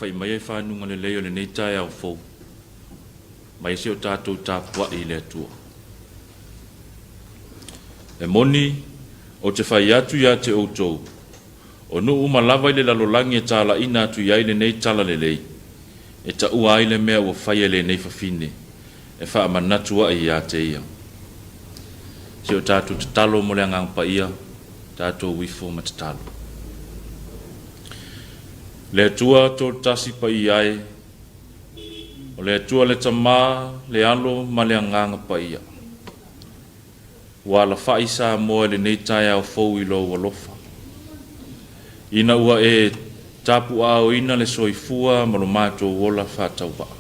Alafai mai ai fanuga lelei o lenei taeao fou, mai se o tatou tapuai i le Atua. E moni, ou te fai atu ia te outou, o nuu uma lava i le lalolagi e talaina atu i ai lenei tala lelei, e taua ai le mea ua faia e lenei fafine, e faamanatu ai ia te ia. Se o tatou tatalo mo le Agaga Paia, tatou ifo ma tatalo. Le Atua Toatasi Paia e, o le Atua le Tama, le Alo ma le Agaga Paia. Ua alafai Samoa i lenei taeao fou i lou alofa. Ina ua e tapuaaoina le soifua ma lo matou ola faatauvaa.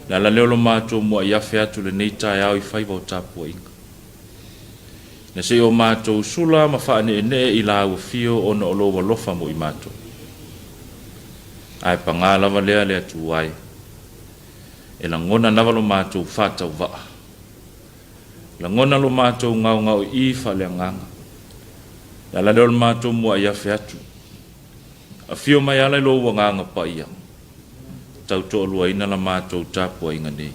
Le ala lea o lo matou muai afe atu lenei taeao i faiva o tapuaiga. Na se i o matou sula ma faaneenee i lau afio ona o lou alofa mo i matou. Ae pagā lava lea le Atua e, e lagona lava lo matou faatauvaa. Lagona lo matou gaogaoii faaleagaga. Le ala lea o le matou muai afe atu. Afio mai ala i lou Agaga Paia, tautoaluaina la matou tapuaiga nei,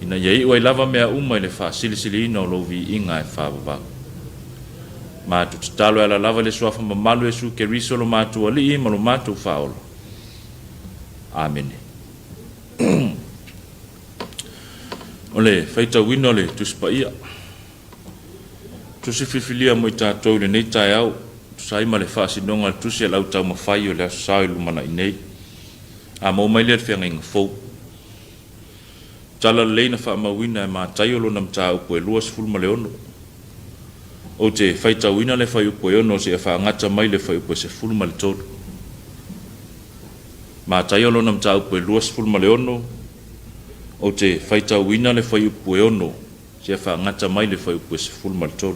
ina ia iu ai lava mea uma i le faasilisiliina o lou viiga e faavavau. Matou tatalo e ala lava i le suafa mamalu Iesu Keriso lo matou Alii ma lo matou Faaola. Amene. O le faitauina o le Tusi Paia. Tusi filifilia mo i tatou i lenei taeao, tusa ai ma le faasinoga o le Tusi a le Au Taumafai o le Aso Sa i lumanai nei. A maua mai lea i le Feagaiga Fou. Tala lelei na faamauina e Mataio lona mataupu e 26. Ou te faitauina le fuaiupu e 6 seia faagata mai le fuaiupu e 13. Mataio lona mataupu e 26, ou te faitauina le fuaiupu e 6 seia faagata mai le fuaiupu e 13.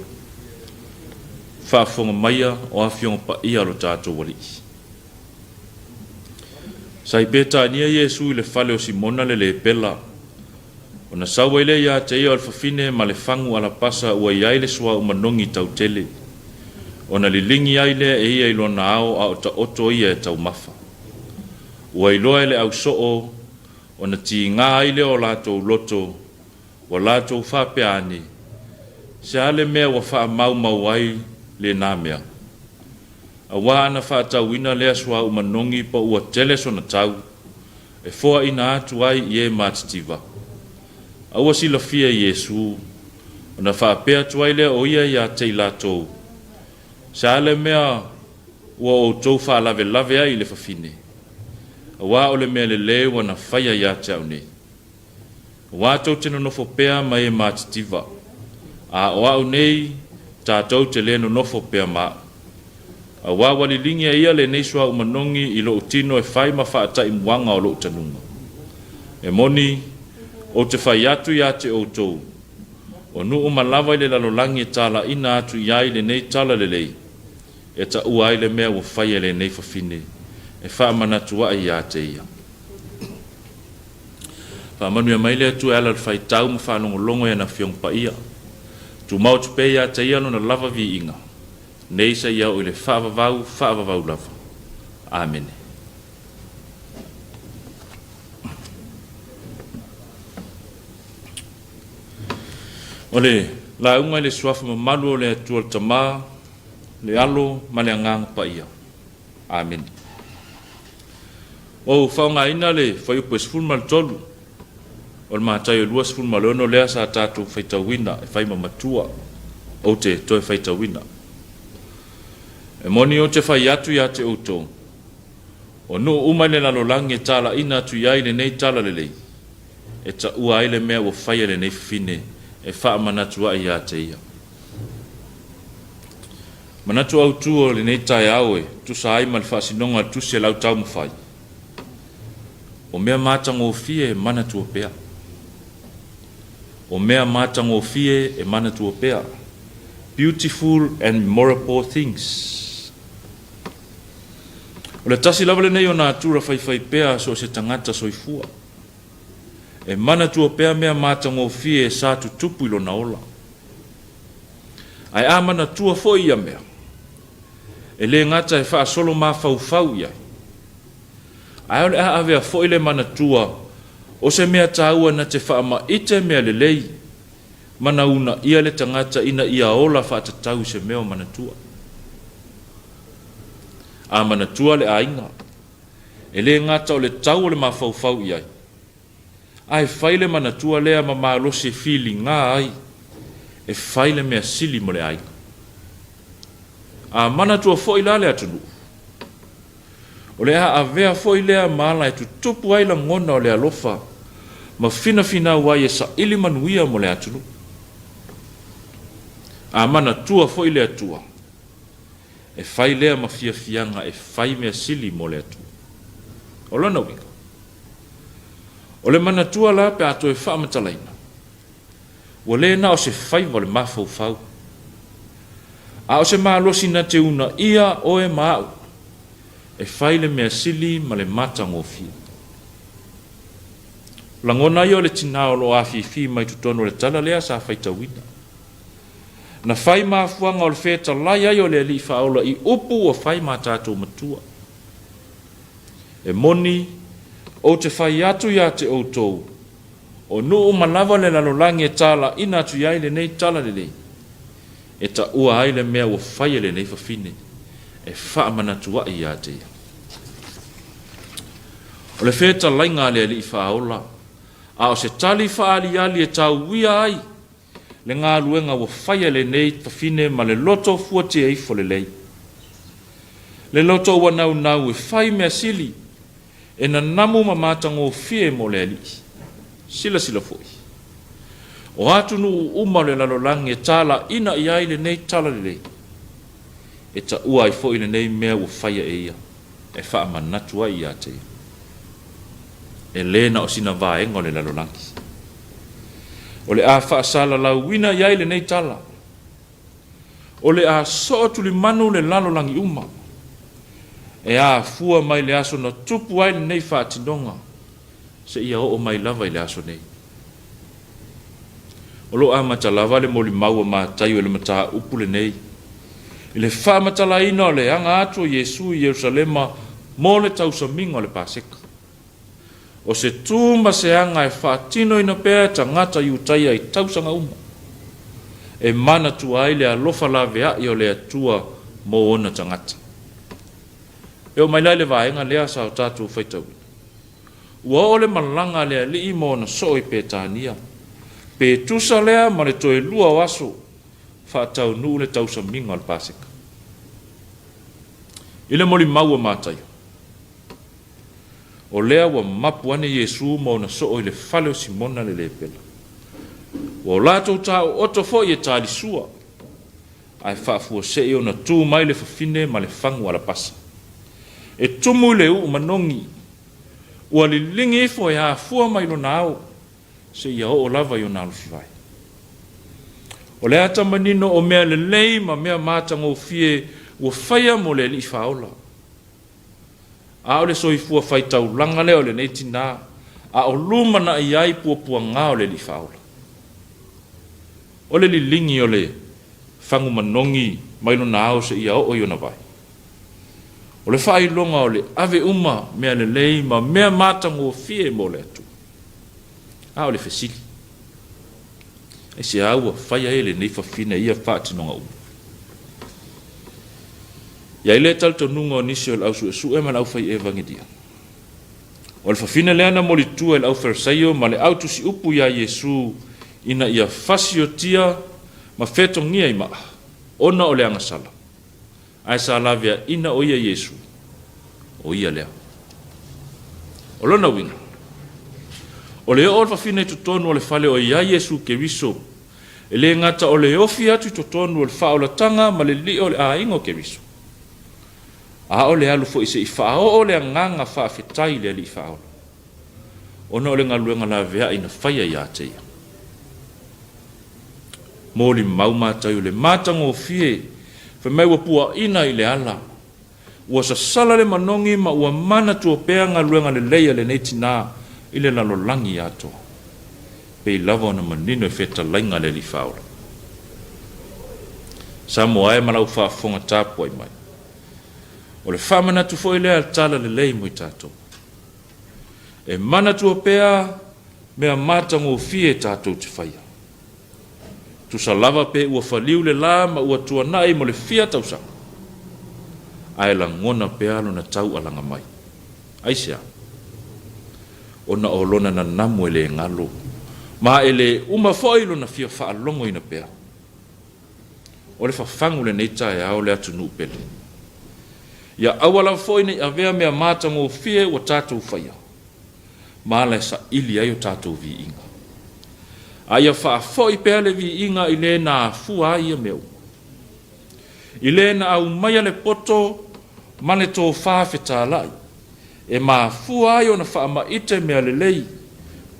Faafofoga maia o Afioga Paia a lo tatou Alii. Sa i Petania Iesu i le fale o Simona le lepela, ona sau ai lea ia te ia o le fafine ma le fagu alapasa ua i ai le suauu manogi tautele, ona liligi ai lea e ia i lona ao a o taoto ia e taumafa. Ua iloa e le ausoo, ona tiga ai lea o latou loto, ua latou faapea ane, Se a le mea ua faamaumau ai lena mea? Aua ana faatauina lea suauu manogi pa ua tele sona tau, e foaina atu ai i e matitiva. A ua silafia e Iesu, ona faapea atu ai lea o ia ia te i latou, Se a le mea ua outou faalavelave ai i le fafine? Aua o le mea lelei ua na faia ia te au nei. Aua tou te nonofo pea ma e matitiva, a o au nei tatou te le nonofo pea ma au. Aua ua liligi e ia lenei suauu manogi i lou tino e fai ma faataimuaga o lou tanuga. E moni, ou te fai atu ia te outou, o nuu uma lava i le lalolagi e talaina atu i ai lenei tala lelei, e taua ai le mea ua faia e lenei fafine, e faamanatu ae ia te ia. Faamanuia mai le Atua e ala i le faitau ma faalogologo i ana Afioga Paia. Tumau atu pea ia te Ia Lona lava viiga, nei seia oo i le faavavau, faavavau lava. Amene. O le lauga i le Suafa mamalu o le Atua le Tama, le Alo ma le Agaga Paia. Amene. Ua ou faaaogaina le fuaiupu e 13 o le Mataio 26 lea sa tatou faitauina e fai ma matua, ou te toe faitauina. E moni ou te fai atu ia te outou, o nuu uma i le lalolagi e talaina atu i ai lenei tala lelei, e taua ai le mea ua faia e lenei fafine e faamanatu ai ia te ia. Manatu autu o lenei taeao e tusa ai ma le faasinoga a le Tusi a le Au Taumafai, O mea matagofie e manatua pea. O mea matagofie e manatua pea. Beautiful and memorable things. O le tasi lava lenei o natura faifaipea a so o se tagata soifua. E manatua pea mea matagofie sa tutupu i lona ola. Ae a manatua foi ia mea, e le gata e faasolo mafaufau i ai, Ae o le a avea foi le manatua o se mea taua na te faamaite mea lelei ma na uunaia le tagata ina ia ola faatatau i se mea o manatua. A manatua le aiga, e le gata o le tau o le mafaufau i ai, ae fai le manatua lea ma malosi e filiga ai e fai le mea sili mo le aiga. A manatua foi la le atunuu, o le a avea foi lea ma ala e tutupu ai lagona o le alofa ma finafinau ai e saili manuia mo le atunuu. A manatua foi le Atua, e fai lea ma fiafiaga e fai mea sili mo le Atua. O lona uiga, o le manatua la pe a toe faamatalaina, Ua le na o se faiva o le mafaufau, a o se malosi na te uunaia oe ma a'u e fai le mea sili ma le matagofie. O lagona ia o le tinā o lo o afifi mai totonu o le tala lea sa faitauina. Na fai mafuaga o le fetalai ai o le Alii Faaola i upu ua fai ma tatou matua. E moni, ou te fai atu ia te outou, O nuu uma lava le lalolagi e talaiina atu i ai lenei talalelei, e taua ai le mea ua fai e lenei fafine, e faamanatu ai ia te ia. O le fetalaiga a le Alii Faaola, a o se tali faaaliali e tauia ai le galuega ua faia e lenei fafine ma le loto fuatia ifo lelei. Le loto ua naunau e fai mea sili, e nanamu ma matagofie mo le Alii. Silasila foi, o atunuu uma o le lalolagi e talaiina i ai lenei talalelei, e taua ai foi lenei mea ua faia e ia, e faamanatu ai ia te ia. E le na o sina vaega o le lalolagi. O le a faasalalauina i ai lenei tala, O le a soo tulimanu le lalolagi uma, e afua mai le aso na tupu ai lenei faatinoga seia oo mai lava i le aso nei. O lo o amata lava le molimau a Mataio i le mataupu lenei, i le faamatalaina o le aga atu o Iesu i Ierusalema mo le tausamiga o le Paseka. O se tu ma se aga e faatinoina pea e tagata Iutaia i tausaga uma, e manatua ai le alofa laveai o le Atua mo ona tagata. E oo mai la i le vaega lea sa o tatou faitauina, ua oo le malaga a le Alii ma ona soo i Petania, pe tusa lea ma le toe lua o aso faataunuu le tausamiga o le Paseka. I le molimau a Mataio, O lea ua mapu ane Iesu ma ona soo i le fale o Simona le lepela. Ua o latou taooto foi e talisua, ae faafuasei ona tu mai le fafine ma le fagu alapasa. E tumu i le uu manogi, ua liligi ifo e afua mai lona ao, seia oo lava i ona alofivae. O le ata manino o mea lelei ma mea matagofie ua faia mo le Alii Faaola. A o le soifua faitaulaga lea o lenei tinā, a o lumanai ai puapuagā o le Alii Faaola. O le liligi o le fagu manogi mai lona ao seia oo i ona vae. O le faailoga o le ave uma mea lelei ma mea matagofie mo le Atua. A o le fesili, Aisea ua faia ai e lenei fafine ia faatinoga uma? I ai le talitonuga o nisi o le au suesue ma le aufai evangelia. O le fafine lea na molitua e le au Farisaio ma le au tusiupu iā Iesu ina ia fasiotia ma fetogia i maa, ona o le agasala. Ae sa laveaina o ia Iesu, o ia lea. O lona uiga, o le oo o le fafine i totonu o le fale o i ai Iesu Keriso, e le gata o le ofi atu i totonu o le faaolataga ma le lio o le aiga o Keriso, a o le alu foi se i faaoo le agaga faafetai i le Alii Faaola, ona o le galuega laveai na faia ia te ia. Molimau Mataio i le matagofie, fai mai ua puaina i le ala, ua sasala le manogi ma ua manatua pea galuega lelei a lenei tinā i le lalolagi atoa. Pei lava ona manino i fetalaiga a le Alii Faaola. Samoa e ma lau faafofoga tapuai mai. O le faamanatu foi lea a le Talalelei mo i tatou. E manatua pea mea matagofie tatou te faia. Tusa lava pe ua faliu le la ma ua tuanai mo le fia tausaga, ae lagona pea lona taualaga mai. Aisea? Ona o lona nanamu e le galo, ma e le uma foi lona fia faalogoina pea. O le fafagu lenei taeao le atunuu pele. Ia aua lava foi ne i avea mea matagofie ua tatou faia, ma ala e saili ai o tatou viiga. A ia faafoi pea le viiga i le na afua ai ia mea uma. I le na aumaia le poto ma le tofa fetalai, e mafua ai ona faamaite mea lelei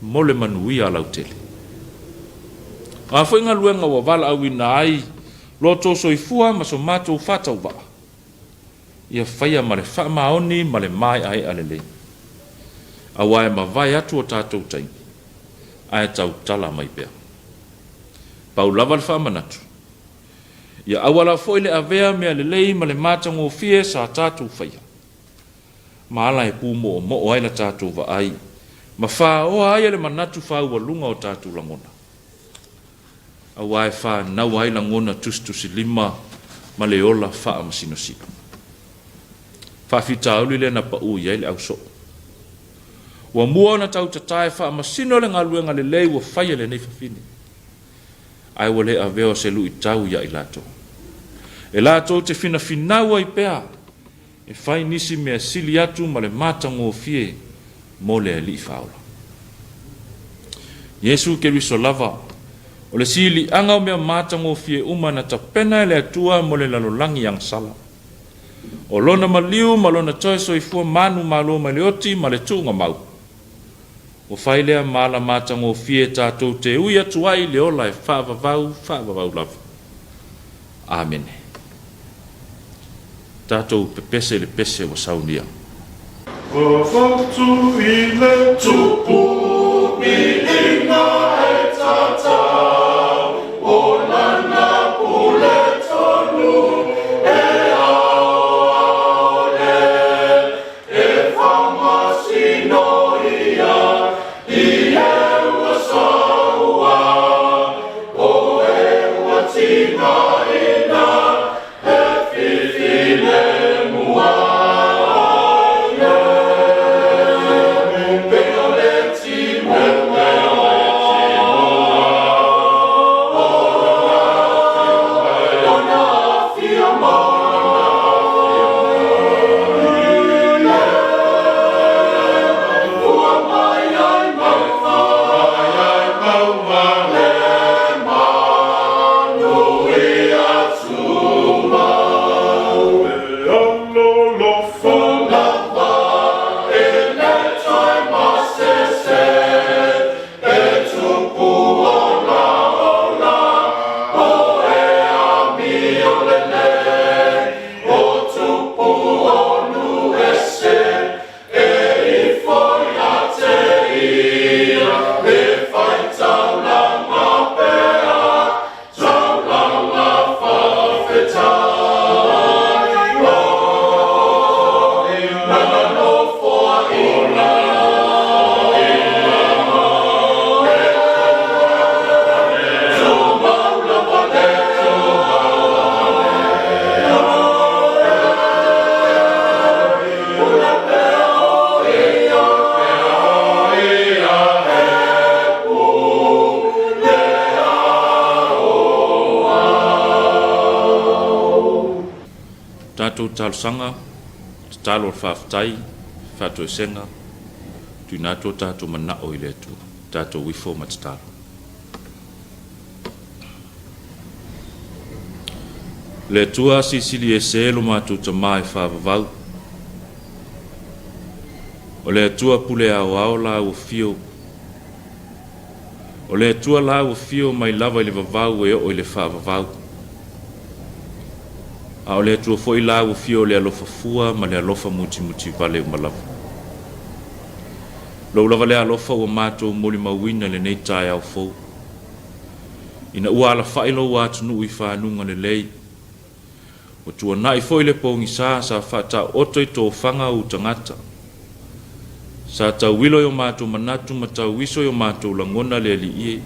mo le manuia lautele. O a foi galuega ua valaauina ai lo outou soifua ma so matou faatauvaa, ia faia ma le faamaoni ma le maeaea lelei, aua e mavae atu o tatou taimi, ae tautala mai pea. Pau lava le faamanatu, ia aua lava foi le avea mea lelei ma le matagofie sa tatou faia, ma ala e pūmoomoo ai la tatou vaai, ma faoa ai e le manatu faaualuga o tatou lagona. Aua e fanau ai lagona tusitusilima ma le ola faamasinosino. Faafitauli lea na pau i ai le ausoo. Ua mua ona tautata e faamasino le galuega lelei ua faia e lenei fafine, ae ua le avea o se luitau ia i latou. E latou te finafinau ai pea E fai nisi mea sili atu ma le matagofie mo le Alii Faaola. Iesu Keriso lava, o le siliaga o mea matagofie uma na tapena e le Atua mo le lalolagi agasala. O Lona maliu ma Lona toe soifua manumalo mai le oti ma le tuuga mau, ua fai lea mala matagofie tatou te ui atu ai i le ola e faavavau faavavau lava. Amene. Tatou pepese i le pese ua saunia. Fatu i le tupu piinga e tatau o lana pule tonu e aoao le e faamasino ia i e ua saua o e ua tigaina he whiwhi le mua ai e pea le timoa ona afio mai ua mai ai mau le manuia tumau e alolofa lava e le toe masese e tupu ola ola o e amio lelei o tupu o nuese e ifo ia te ia e whai taulanga pea taulanga whawhetai o nana nofoa ina Tumau lava le Pule pea o ia e pule aoao. Tatou talosaga, tatalo o le faafetai, faatoesega, tuuina atu o tatou manao i le Atua. Tatou ifo ma tatalo. Le Atua silisili ese lo matou Tama e faavavau. O le Atua pule aoao la ua fio. O le Atua la ua fio mai lava i le vavau e oo i le faavavau. A o le Atua foi la ua fio o le alofa fua ma le alofa mutimuti vale uma lava. Lou lava lea alofa ua matou molimauina i lenei taeao fou. Ina ua alafai lou atunuu i fanuga lelei, ua tuanai foi le pogisa sa faataoto i tofaga ou tagata. Sa tauilo i o matou manatu ma tauiso i o matou lagona le Alii e,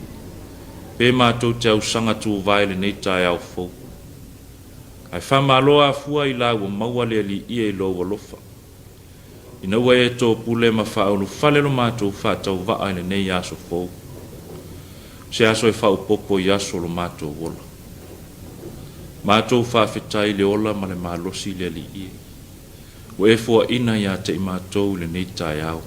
pe matou te ausaga tuvae i lenei taeao fou. Ae faamalo afua i la ua maua le Alii e i lou alofa, ina ua e topule ma faaulufale lo matou faatauvaa i lenei aso fou, o se aso e faaopoopo i aso o lo matou ola. Matou faafetai i le ola ma le malosi le Alii e, ua e foaina ia te i matou i lenei taeao.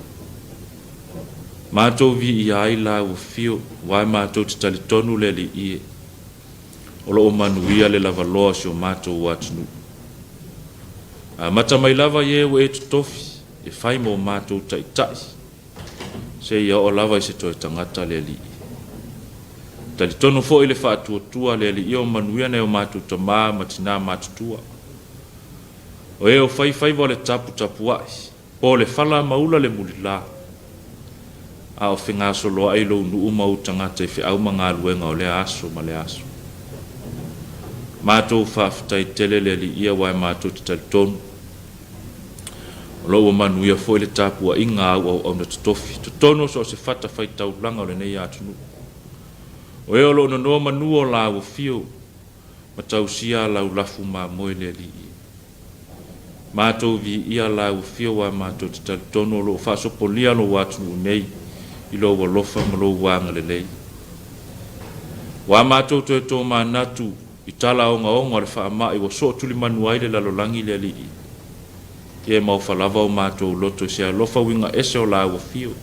Matou viia ai lau afio, aua matou te talitonu le Alii e, o lo o manuia le lavaloa o si o matou atunuu. Amata mai lava i e ua e totofi e fai mo matou taitai, seia oo lava i se toe tagata le Alii. Talitonu foi le faatuatua le Alii o manuia nai o matou tamā ma tinā matutua. O e o fai faiva o le taputapuai, po le fala ma ula le mulila, a o fegasoloai lou nuu ma ou tagata i feau ma galuega o lea aso ma lea aso. Matou faafetai tele le Alii aua e matou te talitonu o lo o ua manuia foi le tapuaiga a au auauna totofi, totonu o so o se fatafaitaulaga o lenei atunuu. O e o lo o nono manu o la ua fio ma tausia lau lafu mamoe le Alii. Matou viia lau afio aua matou te talitonu o lo o faasopolia lou atunuu nei i lou alofa ma lou agalelei. Ua matou toe tomanatu i tala ogaoga o le faamai ua sootulimanu ai le lalolagi le Alii. Ia e maofa lava o matou loto i se alofa uiga ese o lau afio,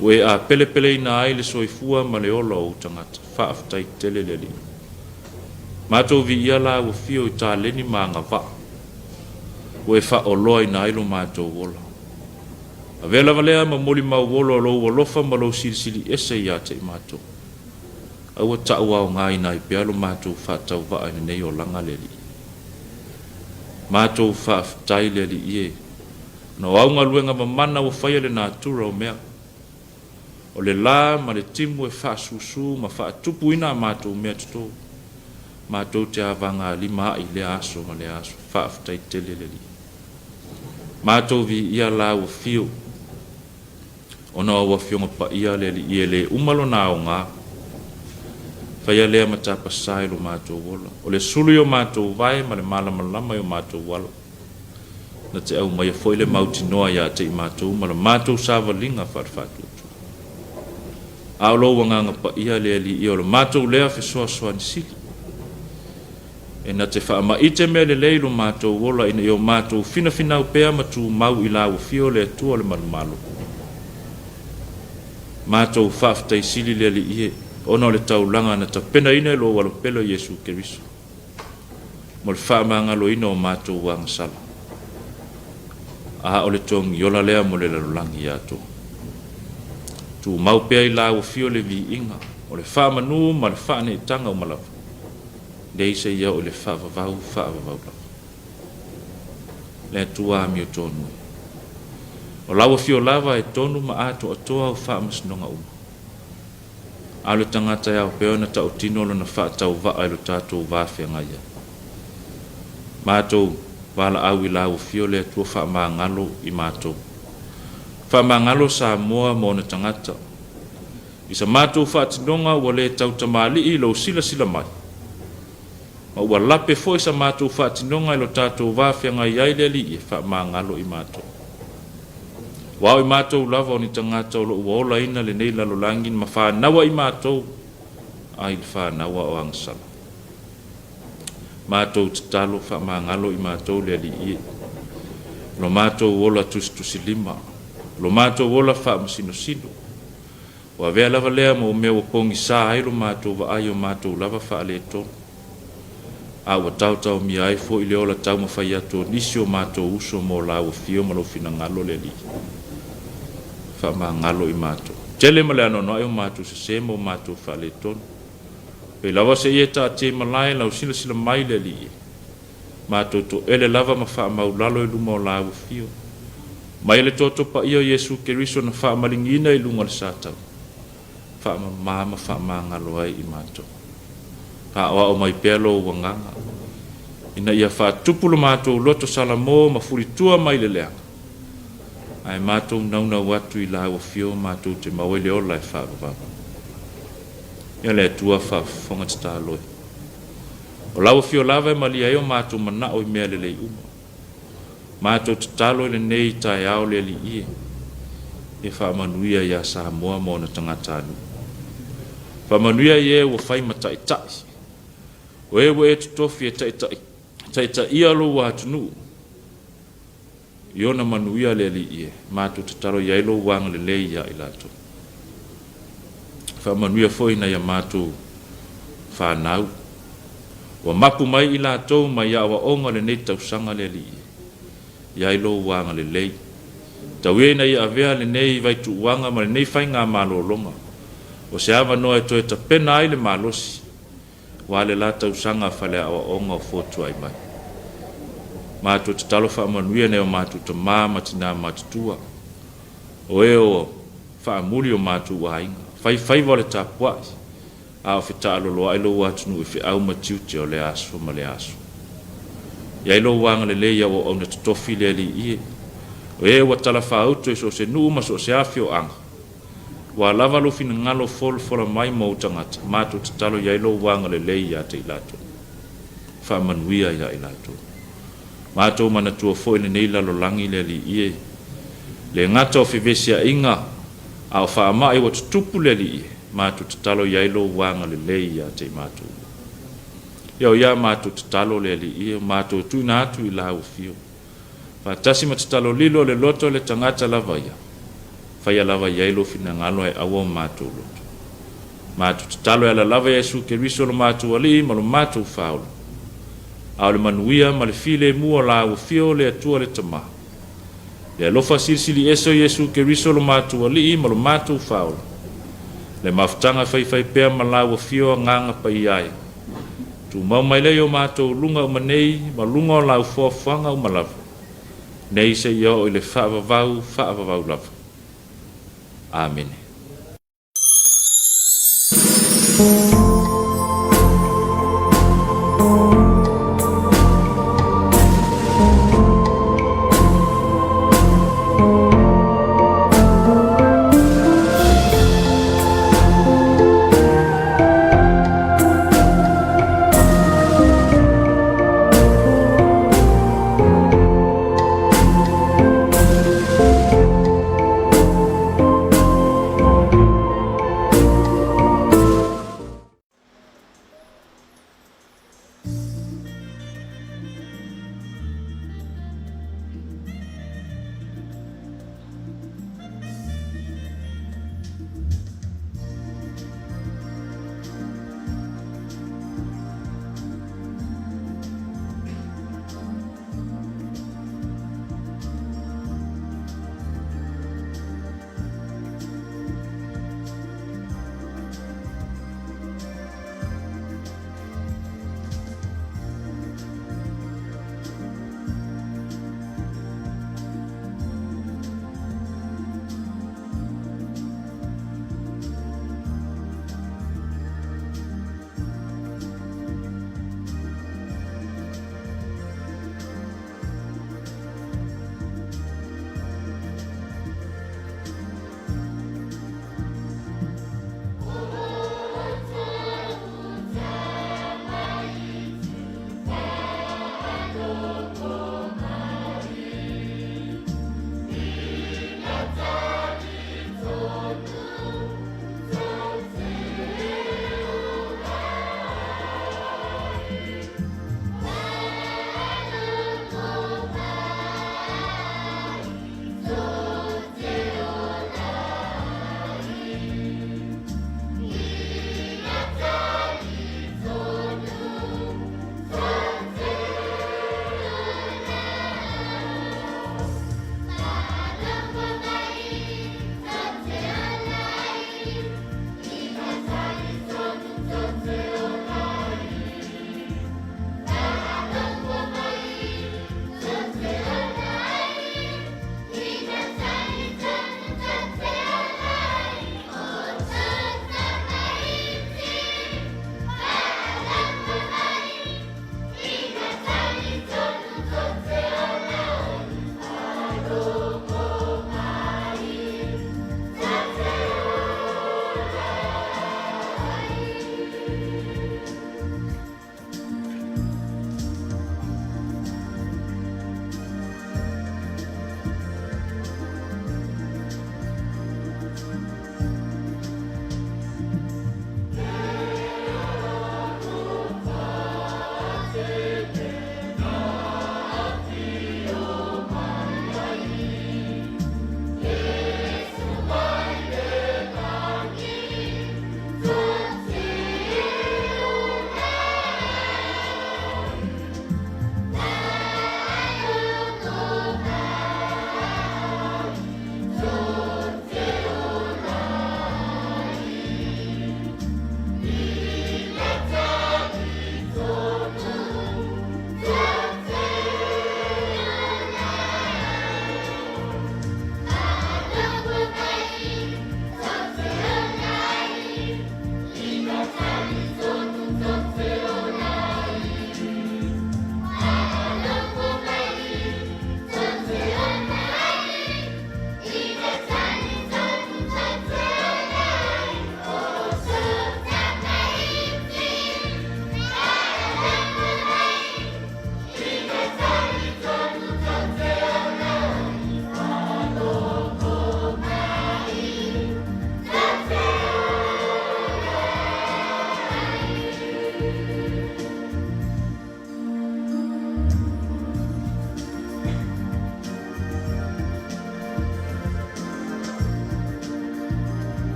ua e apelepeleina ai le soifua ma le ola o ou tagata. Faafetai tele le Alii. Matou viia lau afio i taleni ma agavaa ua e faaoloaina ai lo matou ola. Avea lava lea ma molimau ola o lou alofa ma lou silisili ese ia te i matou. Aua tauaogaina ai pea lo matou faatauvaa i lenei olaga le Alii. Matou faafetai le Alii e, ona o au galuega mamana ua faia le natura o mea. O le la ma le timu e faasusu ma faatupuina a matou mea toto, matou te avagalima ai i lea aso ma lea aso. Faafetai tele le Alii. Matou viia lau afio, ona o au afioga paia le Alii e le uma lona aoga. Faia lea matapasā i lo matou ola, o le sulu i o matou vae ma le malamalama i o matou ala. Na te aumaia foi le mautinoa ia te i matou ma la matou savaliga faale-faatuatua. A o lou agaga paia le Alii o le matou lea fesoasoani sili, e na te faamaite mea lelei lo matou ola ina ia o matou finafinau pea ma tumau i lau afio le Atua o le manumalo. Matou faafetai sili le Alii e, ona o le taulaga na tapenaina e lou Alopele o Iesu Keriso. mo le faamagaloina o matou agasala, a o le togiola lea mo le lalolagi atoa. Tumau pea i lau afio le viiga o le faamanu ma le faaneetaga uma lava, nei seia oo i le faavavau faavavau lava. Le Atua amiotonu e. O lau afio lava e tonu ma atoatoa au faamasinoga uma. A o le tagata e ao pea ona tautino lona faatauvaa i lo tatou va feagai ai. Matou valaau i lau afio le Atua faamagalo i matou. Faamagalo Samoa ma ona tagata. I sa matou faatinoga ua le tautamalii i lou silasila mai, ma ua lape foi sa matou faatinoga i lo tatou va feagai ai le Alii e faamagalo i matou. Aua o i matou lava o ni tagata o lo o ua olaina lenei lalolagi ma fanaua i matou ai le fanaua o agasala. Matou tatalo faamagalo i matou le Alii e. Lo matou ola tusitusilima, lo matou ola faamasinosino, ua avea lava lea ma o mea ua pogisa ai lo matou vaai o matou lava faaletonu, a ua taotaomia ai foi le ola taumafai atu o nisi o matou uso mo lau afio ma lou finagalo le Alii. Faamagalo i matou. Tele ma le anoanoai o matou sese ma o matou faaletonu. Pei lava seia e taatia i malae lau silasila mai le Alii e. Matou toele lava ma faamaulalo i luma o lau afio. Mai le toto paia o Iesu Keriso na faamaligiina i luga o le Satau, faamama ma faamagalo ai i matou. Aoao mai pea lou agaga, ina ia faatupu lo matou loto salamo ma fulitua mai le leaga. Ae matou naunau atu i Lau Afio matou te maua ai le ola e faavavau. Ia le Atua faafofoga tatalo e. O Lau Afio lava e malie ai o matou manao i mea lelei uma. Matou tatalo i lenei taeao le Alii e, ia faamanuia ia Samoa ma ona tagatanuu. Faamanuia i e ua fai ma taitai, o e ua e totofi e taitai, taitaia lou atunuu i ona manuia le Alii e, matou tatalo i ai lou agalelei ia i latou. Faamanuia foi nai a matou fanau, ua mapu mai i latou mai aoaoga lenei tausaga le Alii e, i ai lou agalelei. Tau ia ina ia avea lenei vaituuaga ma lenei faiga malologa, o se avanoa e toe tapena ai le malosi, aua le la tausaga faleaoaoga o fotuai mai. Matou tatalo faamanuia nai o matou tama ma tina matutua, o e o faamuli o matou aiga, faifaiva o le tapuai, a o fetaaloloai lou atunuu i feau ma tiute o lea aso ma lea aso. I ai lou agalelei i auauauna totofi le Alii e, o e ua talafaauto i so o se nuu ma so o se afioaga, ua lava lou finagalo folafola mai mo ou tagata, matou tatalo i ai lou agalelei ia te i latou. Faamanuia ia i latou. Matou manatua foi lenei lalolagi le Alii e, le gata o fevesiaiga a o faamai ua tutupu le Alii e, matou tatalo i ai lou agalelei ia te i matou. Ia o ia matou tatalo le Alii e, o matou tuuina atu i lau afio. Faatasi ma tatalo lilo le loto le tagata lava ia. Faia lava i ai lou finagalo ae aua o matou loto. Matou tatalo e ala lava ia Iesu Keriso lo matou Alii ma lo matou Faaola. A o le manuia ma le filemu o lau afio le Atua le Tama. Le alofa silisili ese o Iesu Keriso lo matou Alii ma lo matou Faaola. Le mafutaga faifaipea ma lau afio Agaga Paia e. Tumau mai lea i o matou luga uma nei ma luga o lau foafoaga uma lava, nei seia oo i le faavavau faavavau lava. Amene.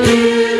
I.